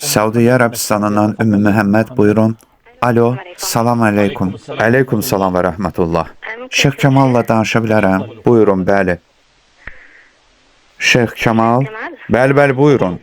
Səudiyyə Ərəbistanından Ümmü Məhəmməd, buyurun. Alo, salam əleykum. Əleykum salam və rəhmətullah. Şeyx Kamalla danışa bilərəm. Buyurun, bəli. Şeyx Kamal. Bəli, bəli, buyurun.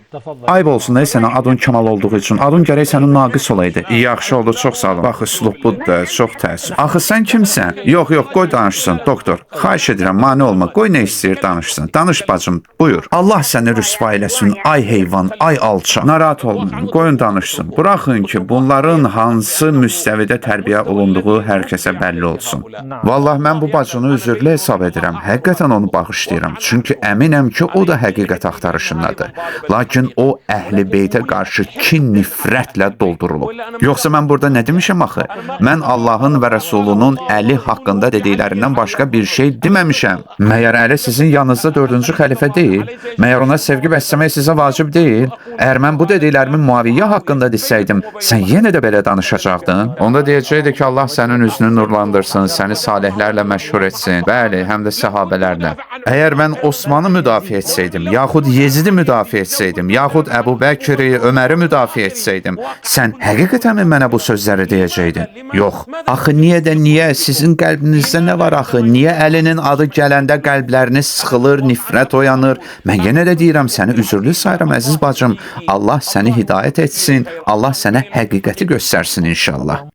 Ayb olsun ey sənə adın Kamal olduğu üçün. Adın gərək sənin naqis olaydı. Yaxşı oldu, çox sağ olun. Bax, üslub budur da, çox təəssüf. Axı sən kimsən? Yox, yox, qoy danışsın, doktor. Xahiş edirəm, mane olma. Qoy nə istəyir danışsın. Danış bacım, buyur. Allah səni rüsva eləsin, ay heyvan, ay alçaq. Narahat olmayın, qoyun danışsın. Buraxın ki, bunların hansı müstəvidə tərbiyə olunduğu hər kəsə bəlli olsun. Vallah mən bu bacını üzürlü hesab edirəm. Həqiqətən onu bağışlayıram. Çünki əminəm ki, o da həqiqət axtarışındadır. Lakin o əhli beytə qarşı kin nifrətlə doldurulub. Yoxsa mən burada nə demişəm axı? Mən Allahın və Rəsulunun Əli haqqında dediklərindən başqa bir şey deməmişəm. Məyər Əli sizin yanınızda dördüncü xəlifə deyil? Məyər ona sevgi bəsləmək sizə vacib deyil? Əgər mən bu dediklərimi Muaviyyə haqqında desəydim, sən yenə də belə danışacaqdın? Onda deyəcəkdi ki, Allah sənin üzünü nurlandırsın, səni salihlərlə məşhur etsin. Bəli, həm də səhabələrlə. Əgər mən Osmanı müdafiə etsəydim, yaxud Yezidi müdafiə etsəydim, yaxud Əbu Bəkri, Öməri müdafiə etsəydim, sən həqiqətənmi mənə bu sözləri deyəcəkdin? Yox. Axı niyə də niyə sizin qəlbinizdə nə var axı? Niyə Əlinin adı gələndə qəlbləriniz sıxılır, nifrət oyanır? Mən yenə də deyirəm, səni üzürlü sayıram əziz bacım. Allah səni hidayət etsin. Allah sənə həqiqəti göstərsin inşallah.